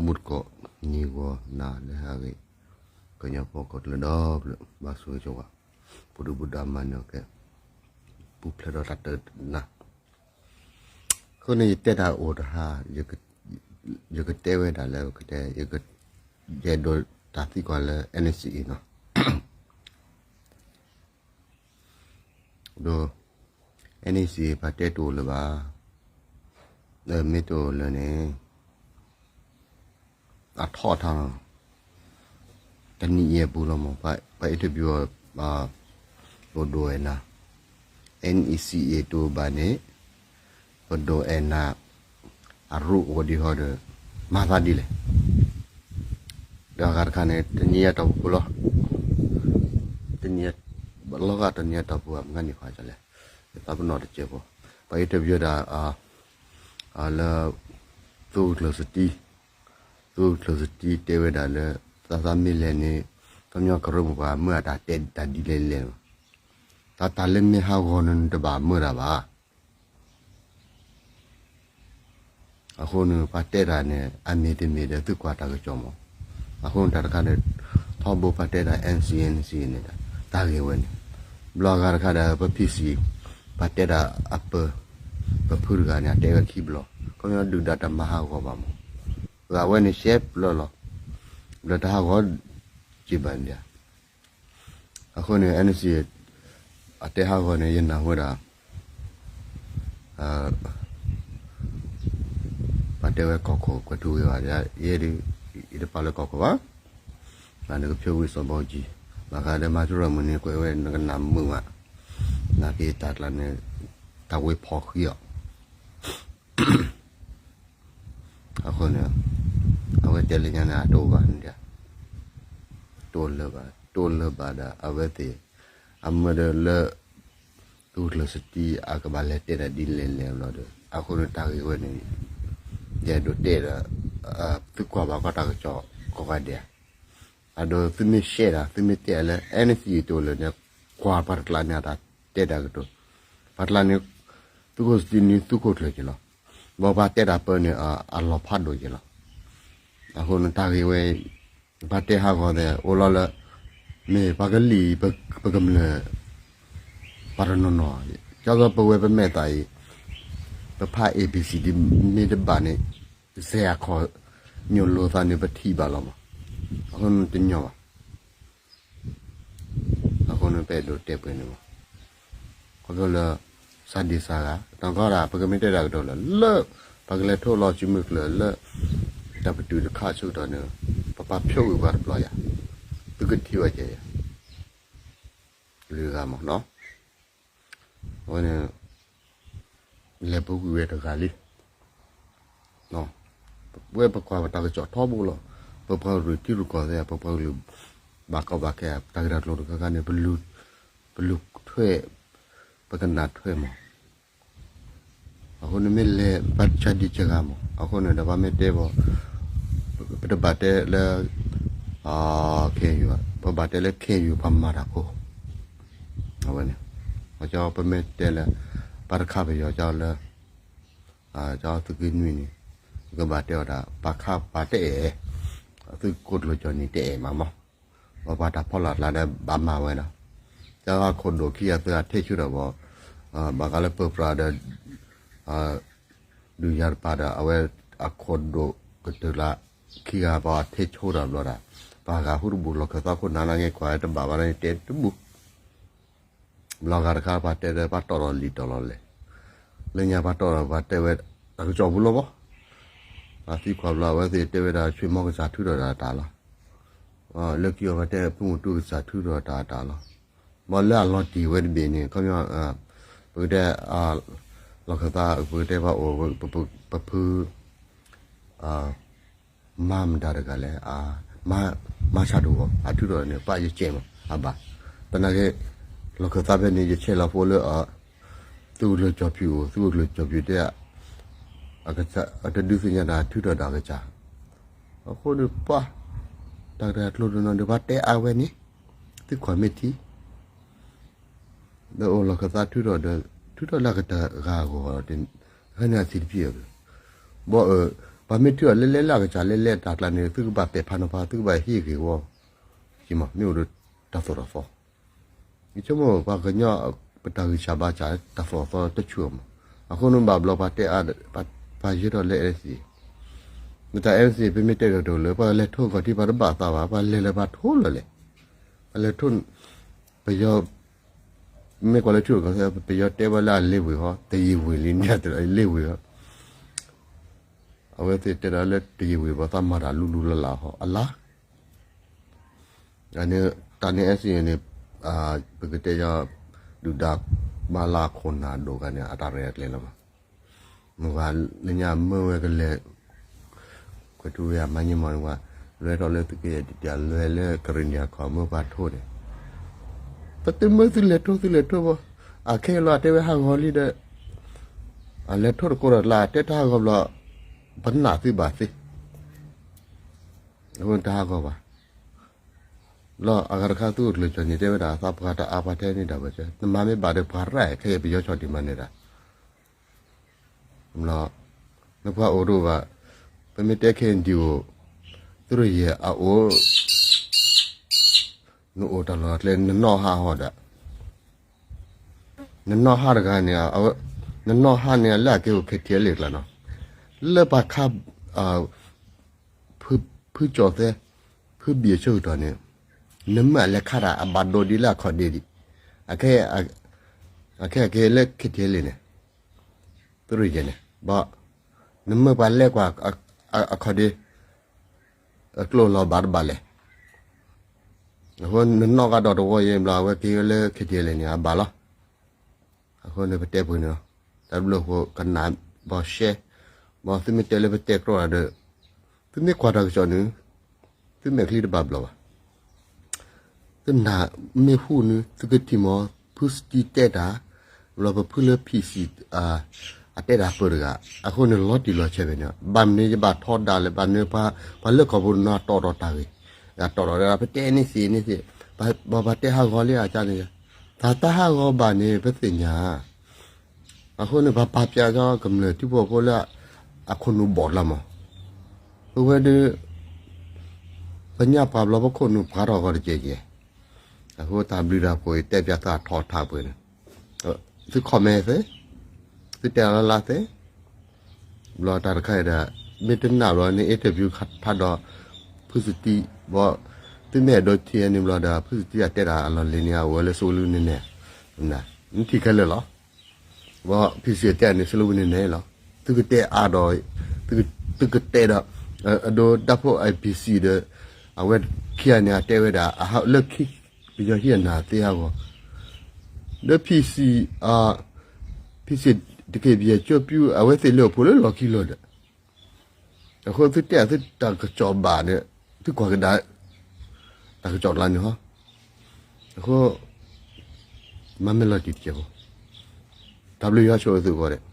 မူတကိး နံၤဂီၤနၤလၢဟဲဂ့ၤ, ကညီဖိကီၢ်ချၢဒီဖျၢၣ် ဘၣ်ဆိၣ်ဂ့ၤဆိၣ်ဝါ, ပူၤဒုၣ်ပူၤဒါမၤနၢၤကဲ, ပူၤဖျဲးဒီးတၢ်တနၢ်, အဃိန့ၣ် ယတဲတၢ်အိၣ်တဟါ, ယကတဲဝဲဒၣ်လၢကတဲ, ယက, ယအဲၣ်ဒိးတၢ်သံကွၢ်လၢ NCA နီၤ. ဒီး NCA ပှၤတဲတအိၣ်လၢၤဘၣ်, ဒီးမ့ၢ်တအိၣ်လၢၤန့ၣ် အထီၣ်ထါလီၤ. တနံၤအံၤအပူၤလီၤမး ပှၤ interview ပဒိၣ်အဲၣ်နၤ, NCA တအိၣ်ဘၣ်န့ၣ် ပဒိၣ်အဲၣ်နၤ အရူးအိၣ်ဒံးဟီဒီး မၤသးဒ်လဲၣ်. ဒီးအဂၤတခါန့ၣ် တနံၤအတီၢ်ပူၤလီၤ. တနံၤ, လီၤဂာ်တနံၤအတီၢ်ပူၤ မနုၤန့ၣ်ခွါလဲၣ်, ယသးပနီၣ်တစဲးဖိ, ပှၤ interview ဒၣ် လၢ သုးခိၣ်ကျၢၢ်စတံ, သုးခိၣ်ကျၢၢ်စတံတဲဝဲဒၣ်လၢ သးသးမ့ၢ်လဲၤန့ၣ် ကညီကရၢမိၢ်ပှၢ်မၢအတၢ်တဲတၢ်ဒ်လဲၣ်လဲၣ်လီၤ. တၢ်တၢ်လၢမ့ၢ်ဟးဂီၤန့ၣ် နတဘၣ်မၢတၢ်ဘၣ်. အဃိန့ၣ် ပှၤတဲတၢ်န့ၣ် အမ့ၢ်တမ့ၢ်ဒီးသုကွၢ်တၢ်ကစီၣ်မး. အဃိန့ၣ်တၢ်တခါန့ၣ် ထီဘိပှၤတဲတၢ် NCA NCA န့ၣ် တၢ်ဂ့ၢ်ဝဲန့ၣ်, ဘျီအဂၤတခါဒီး ပ PC ပှၤတဲတၢ်အပၢၢ်, ပဖုတဂၤန့ၣ် အတဲဝဲခံဘျီ, ခီပညီဒုၣ်ဒါတၢ်မၤဟးဂီၤဘၣ်မး, ဂၤဝဲန့ၣ်ရှဲပျၢလီၤ, ဘျီတၢ်ဟးဂီၤ က့ဘၣ်န့ၣ် အဃိန့ၣ် NCA အတဲဟးဂီၤန့ၣ် ယနၢ်ဟူဝဲဒၣ် ပှၤတဲဝဲကီၢ်ခိၣ်ကွဲးထူဝ့ၤဘၣ်, ယဲဒၣ် ယတပာ်လၢကီၢ်ခိၣ်ဘၣ်, ဘၣ်နကဖၠိဝံၣ်စီၤဘီကံ, ဘၣ်ဃးဒီးမၤထူရၤမုၢ်န့ၣ် ကွဲးဝဲနကနၣ်မုာ်မး, နာ်က့တၢ်ကျါန့ၣ် တၢ်ဝ့ဖီၣ်ဃံအီၤ အဃိန့ၣ် အဝဲတဲလၢညါန့ၣ် အတအိၣ်ဘၣ်န့ၣ်, တအိၣ်လၢၤဘၣ်, တအိၣ်လၢၤဘၣ်ဒီး အဝဲသ့ၣ် အမၢဒီးလၢ သုးခိၣ်ကျၢၢ်စတံ အကဘၣ်လဲၤတဲတၢ်ဒ်လဲၣ်လဲၣ်ဘျီဒီး အဃိန့ၣ်တၢ်ဂ့ၢ်ဝဲန့ၣ် ယအဲၣ်ဒိးတဲဒီး သုကွၢ်ဘၣ်ကီတၢ်ကစီၣ်ကိးဂၤဒဲး, အဒိ သုမ့ၢ်ရှဲတၢ် သုမ့ၢ်တဲလၢ NCA တအိၣ်လၢၤန့ၣ် ကွၢ်ပှၤတကျါန့ၣ် အတၢ်တဲတၢ်ကတိၤ, ပှၤတကျါန့ၣ် သုးခိၣ်စတံန့ၣ် သုးခိၣ်ကျၢၢ်က့ၤလီၤ, ဘၣ်ပှၤတဲတၢ်ပၢန့ၣ် အလီၤဖးဒိၣ်က့ၤလီၤ. အဃိန့ၣ်တၢ်ဂ့ၢ်ဝဲ ပှၤတဲဟးဂီၤသ့ၣ် အိၣ်လီၤလၢ မ့ၢ်ပှၤကလံၣ် ပကမျၢၢ် ပှၤတနီၤနီၤ, ကၠီစီၤပဝဲပမဲာ်သးအံၤ ပဖး A B C D မ့ၢ်တဘၣ်န့ၣ် စဲးအခီၣ်ညိၣ်လိာ်သးန့ၣ် ပထံၣ်ဘၣ်လီၤမး, အဃိန့ၣ်တညီဘၣ်. အဃိန့ၣ်ပအဲၣ်ဒိးတဲပှဲၤန့ၣ်မး, ခီဖျိလၢ စၤဒံစၤဂၤ တၢ်ကီဒၣ် ပကမ့ၢ်တဲတၢ်ကတိၤလၢ လၢ ပကလဲၤထီၣ်လီၤစုမုၢ်ကျၢၢ်လၢ တၢ်ပတုာ်တခါဆၢကတီၢ်န့ၣ် ပပာ်ဖျိးကွံာ်ပှၤတဘျီယၤ, သုကထံၣ်ဝဲကဲယၤ လၢဂၤမးနီၤ, အဝဲန့ၣ် လဲၤပူၤကွံာ်ဝဲတဂၤလံ. ဝဲပကွၢ်ပတၢ်ကစီၣ်ထီဘိလီၤ. ပပှၤရူၢ်ထံရူၢ်ကီၢ်သ့ၣ် ပပှၤကလုာ် ဘၣ်ကီဘၣ်ခဲ တၢ်ဂ့ၢ်တၢ်ကျိၤတခါခါန့ၣ် ပလူၤထွဲ ပကနၣ်ထွဲမး. အဃိန့ၣ်မ့ၢ်လဲၤဘၣ်ဆၣ်ဒံးစှၤဂၤမး အဃိန့ၣ်ဒီးပမ့ၢ်တဲဘၣ် ပတဘၣ်တဲလၢ ခဲယူၤဘၣ် ပဘၣ်တဲလၢခဲယူၤပှၤမၤတၢ်ဖိ အဝဲန့ၣ် ကၠီပမ့ၢ်တဲလၢ ပှၤတခါပယီၤကၠီလၢ ကၠီသုးက့နွံန့ၣ် ကဘၣ်တဲအီၤဒၣ် ပှၤခါပှၤတအဲၣ် သုးခိၣ်ကျၢၢ်ကၠီၣ်န့ၣ်တအဲၣ်မးမး ပှၤပှၤတၢ်ဖီလာ်ကျါဒီးဘၣ်မၤဝဲဒီး ကၠီအခိၣ်ဒိၣ်ခံဂၤသၢဂၤထဲဆိဒီးဘၣ် ဘၣ်ဃးလၢပၢပြးဒီး ဒုးယၤတပၤဒီး အဝဲအခိၣ်ဒိၣ်ကတၢၢ်လၢခံဂၤပှၤထဲဆိဒီးဘျီဒီး ပှၤဂၤဟူတဘူၣ် လီၢ်ခၢၣ်သးခိၣ်နၢ်နာ်က့ၤကွၢ်တဘၣ်ဘၣ်န့ၣ်တဲတဘူၣ် ဘျီဂၤတခါပှၤတဲဒီးပှၤတီၢ်လီၤလံာ်တီၢ်လီၤလဲၣ် လၢညါပှၤတီၢ်လီၤပှၤတဲဝဲ တၢ်ကစီၣ်ပူၤလီၤဘၣ် ပှၤသံကွၢ်ဘျီအဝဲသ့ၣ်တဲဝဲဒၣ် ဆွ့ၣ်မီကစၢ်ထုးထီၣ်တၢ်တၢ်လီၤ လၢခံအီၤပှၤတဲ ဖုမူတူကစၢ်ထုးထီၣ်တၢ်တၢ်လီၤ ဘၣ်လၢအလီၤတံၢ်ဝဲတဘ့ၣ်န့ၣ် ခီပညီ ပကတဲ လီၢ်ခၢၣ်သး ပကတဲပှၤအိၣ် ပဖု မၤမတၤတဂၤလဲၣ် မၤဆၣ်ဒိၣ်ဂီၢ် အထုးထီၣ်န့ၣ် ပၢ်ယကဲမး အဘၣ် သနာ်က့ လီၢ်ခၢၣ်သးဖဲန့ၣ် ယဆဲးလီၤဖိလၢ သုးခိၣ်ကျၢၢ်ကၠီၣ်ဖံးအိၣ် သုးခိၣ်ကျၢၢ်ကၠီၣ်ဖံးတဲ အတဒုးသ့ၣ်ညါတၢ်ထုးထီၣ်တၢ်ကစၢ် အဃိန့ၣ်ပှၤ တၢ်ကတၢၢ်ကျိၤတနီၤဒီးပှၤတဲအါဝဲန့ၣ် သုခွါမ့ၢ်ထံ ဒီးအိၣ်လီၢ်ခၢၣ်သးထုးထီၣ်ဒီး ထုးထီၣ်လၢကတၢၢ်ဂၤအဂီၢ် တခါန့ၣ်အသံတဖျၢၣ် ဘီအၢ ပှၤမ့ၢ်ထုးအီၤလဲၣ်လဲၣ်လၢအကစၢ်လဲၣ်လဲၣ်တၢ်ကျါန့ၣ် သုကဘၣ်ပဲာ်ဖးနီၤဖး သုကဘၣ်ဟ့ၣ်ဂ့ၤဝီ ကမ့ၢ်အိၣ်ဒီးတၢ်သိၣ်တၢ်သီ, ယဆိကမိၣ်ပှၤကညီ ပတၢ်ဂံၢ်စၢ်ဘါစၢ် တၢ်သိၣ်တၢ်သီတဆူၣ်အီၤမး, အဃိန့ၣ်ဘၣ်ဘျီပှၤတဲအါ ပှၤယဲၢ်ထီၣ်လၢ NCA, မတၤ NCA ပမ့ၢ်တဲဒီးတအိၣ်လၢ ပှၤလဲၤထိၣ်ခီၣ်ထံး ပှၤတဘၣ်သးဘၣ် ပှၤလဲၤလၢပှၤထိၣ်လၢလဲၣ်, ပှၤလဲၤထိၣ် ပယီၤ မ့ၢ်ကွၢ်လၢထံကီၢ် ပယီၤတဲဝဲလၢအလ့ဝ့ၤဟီ တယံာ်ဝ့ၤလံန့ၣ် တယံာ်ဝ့ၤဟီ, အဝဲသ့ၣ်တဲဒၣ်လၢတယံာ်ဝ့ၤ ပှၤသးမၤတၢ်လူလူလၢ်လၢ်ဟီ အလါ တၢ်န့ၣ် NCA န့ၣ် ပကတဲယီၤ ဒုၣ်ဒါဘါလၢအခိၣ်နၢ်ဒိၣ်ဂၤန့ၣ် အတၢ်ရဲၣ်အကျဲၤလီၤမး, မ့ၢ်ဝဲလၢညါမ့ၢ်ဝဲကလဲၤ ကွဲးထူဝ့ၣ်အမၤညံမီၢ်န့ၣ်ဝဲ လဲၤထီၣ်လၢသုးက့ယဲၢ်တံၢ်တံၢ် လဲၤလၢကရ့ၣ်နံၣ်အခီၣ်မ့ၢ်ပှၤထိၣ်န့ၣ်, ပတမ့ၢ်သုလဲၤထိၣ်သုလဲၤထိၣ်ဘၣ်, အခဲအံၤလီၤအတဲဝဲဟးဂီၤလံဒီး အလဲၤထိၣ်တကိးဒီးလၢအတဲတၢ်ဟးဂီၤဘျီ ပနာ်သုဘၣ်သ့ အဃိတဟးဂီၤဘၣ်, လီၤအဂၤတခါသုအိၣ်ကျၢၤကၠီၣ်န့ၣ် တဲဝဲဒၣ်အသးပှၤတအါပှၤထဲန့ၣ်ဒၣ်ဝဲ, နမၤမ့ၢ်ဘၣ်ဒီးပှၤရဲၣ် ခဲအံၤပယီၤဆီၣ်တံၢ်မၤနၢၤတၢ် နပှၤအိၣ်တအိၣ်ဘၣ်, ပမ့ၢ်တဲခဲအံၤဒံးအိၣ်, သုးရ့ၣ်ယဲၢ်အအိၣ်, နအိၣ်တၢ်လီၢ်တၢ်ကျဲ နနီၣ်ဟးဟီဒီး, နနီၣ်ဟးတဂၤန့ၣ်, နနီၣ်ဟးန့ၣ်လၢအကဲအိၣ် KTLA ကျါနီၤ, လၢပှၤခါ ဖုကၠီၣ်သဲ, ဖုဘံၣ်အဆၢကတီၢ်န့ၣ်, နမ့ၢ်အလဲၤခါတၢ်အဘၣ်ဒိဒ်လၢအခီၣ်ဒ့ဒံး, အခဲ, အခဲအကဲလၢ KTLA န့ၣ်, သုးရ့ၣ်ယဲၢ်န့ၣ်, ဘၣ်, နမ့ၢ်ပှၤလဲၤကွၢ် အခီၣ်ဒ့, အကျိလီၤဘၣ်တဘၣ်လဲၣ်, အဃိနနီၣ်ကဒီးတဝီယဲၢ်ဘျီ အဝဲက့ၤလၢ KTLA န့ၣ် အဘၣ်လီၤ အဃိန့ၣ်ပတဲပှဲၤန့ၣ်လီၤ, တၢ်ဘျုးအဃိကနၣ်ဘၣ်ရှဲ, ဘၣ်သုမ့ၢ်တဲလၢပတဲကြီဒီး, သုမ့ၢ်ကွၢ်တၢ်ကစီၣ်န့ၣ်, သုမဲာ်ချံတဘၣ်ဘျီဘၣ်, သုနၢ်မ့ၢ်ဟူန့ၣ် သုကထံၣ်မး, ဖုစတံတဲတၢ်, ဘျီပဖုလၢ PC အတဲတၢ်ပၢတဂၤ, အဃိန့ၣ်လီၤတံၢ်လီၤဆဲးဖဲန့ၣ်, ဘၣ်မနုၤယဘၣ်ထီဒါလဲၣ်, ဘၣ်မနုၤပှၤလၢကီၢ်ပူၤနီၤတီၣ်ထီၣ်တၢ်ဂ့ၢ်, ယတီၣ်ထီၣ်ဒီးပတဲန့ၣ်သ့ၣ်န့ၣ်သ့ၣ်, ဘၣ်ပှၤတဲဟးဂီၤလံအကန့ၣ်, တၢ်တၢ်ဟးဂီၤဘၣ်န့ၣ် ပသ့ၣ်ညါ အဃိန့ၣ် ပှၤပာ်ဖျါထီၣ်ကမျၢၢ်ထံဖိကီၢ်ဖိလၢ အခိၣ်နူာ်ဘီၣ်လီၤမး, ပဝဲဒၣ် ပညၣ်ပှၤဘျီပခိၣ်နူာ်ပှၤထီၣ်ဂီၤတကဲးကဲး, အဃိတၢ်ဘျုးတၢ်ဖှိၣ်အံၤတဲပၠးသးထီၣ်ထးပှဲၤန့ၣ်, သု comment သ့, သုတဲအလါလါသ့, ဘျီတၢ်တခါအံၤဒီး မ့ၢ်တနာ်ဘျီန့ၣ် interview ထါဒီး ဖုစတံ, ဘၣ်, သုမ့ၢ်အဲၣ်ဒိးထံၣ်န့ၣ်ဘျီဒီး ဖုစတံအတဲတၢ်အလီၢ်လံၤန့ၣ် အဝဲလၢစိကလုၢ်န့ၣ်န့ၣ်, နထံၣ်ခဲလၢာ်လီၤ, ဘၣ် PC တဲန့ၣ် စိကလုၢ်န့ၣ်န့ၣ်လီၤ, သုကတဲအါဒီး, သုကတဲဒီး, အဒိတၢ်ဖိ အ PC ဒီး, အဝဲခံဂၤန့ၣ် အတဲဝဲဒၣ် လၢခံ ပယီၤဟံးအနၢ်သ့ဟးဂီၤ, ဒီး PC, PC တက့ၢ် ပယီၤကၠိပျူ အဝဲသ့ၣ်လၢအိၣ်ဖှိၣ်လၢလီၢ်ခံလီၤဒီး, အဃိသုတဲအသုတၢ်ကစီၣ်ဘၣ်ဒီး, သုကွၢ်ကဒါ တၢ်ကစီၣ်တလါန့ၣ်ဟီ, အဃိ မၤမဲာ်လီၤတံၢ်တကဲးဖိ, တၢ်ဘျုးယွၤဆိၣ်ဂ့ၤသုကိးဂၤဒဲး.